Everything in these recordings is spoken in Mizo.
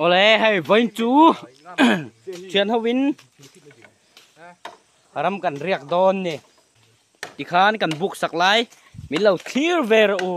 Awle hei vawiin chu thian hovin ram kan riak dawn ni tikhan kan buk sak lai min lo thlir ve rawh u.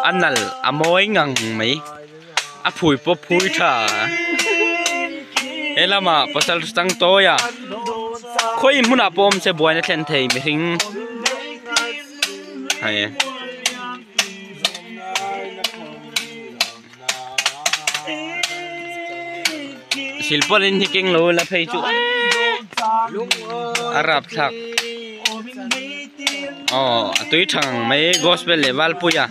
A nal a mawi ngang mai a phui pawh phui tha he lamah pasal tang tawi a khawi hmunah pawh awm se buaina thlen thei mihring hei. Silpawlin hi keng lo la phei chu a rapthlak aw a tui tha ngang mai gospel leh valpuia.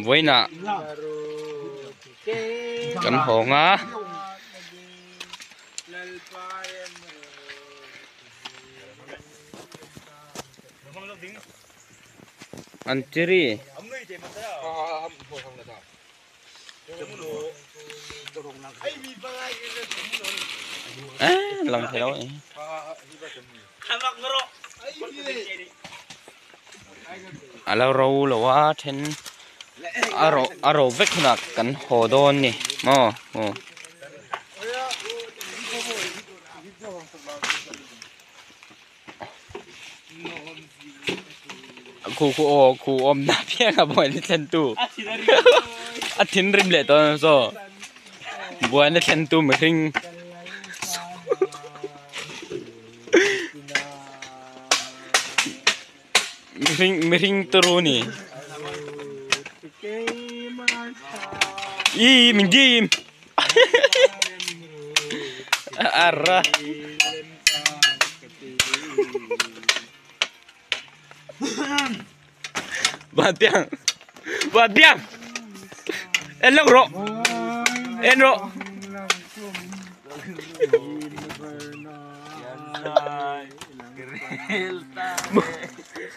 Vawiinah kan hawng a. An chiri. Eh, lang thei lo eh. A lo ro lo a then a ro a ro vek hunah kan haw dawn ni maw aw. Khu khu aw khu awm na piang a buaina thlen tu a thinrim leh tawh saw buaina thlen tu mihring. Mihring mihring turu ni. Ih min dim. Arra. Vatiang. Vatiang. En lawk rawh. En rawh.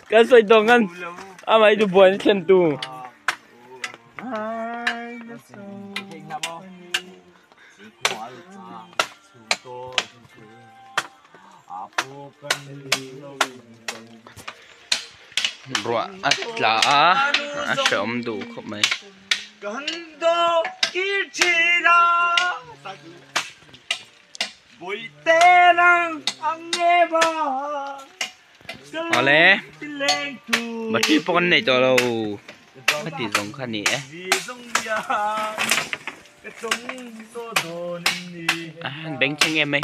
Kan sawi tawh ngan amah hi chu buaina thlen tu. Ruah a tla a a hrehawm duh khawp mai. Awle battery pawh kan nei tawh lo heti zawng kha a ni e. A bengchheng em mai.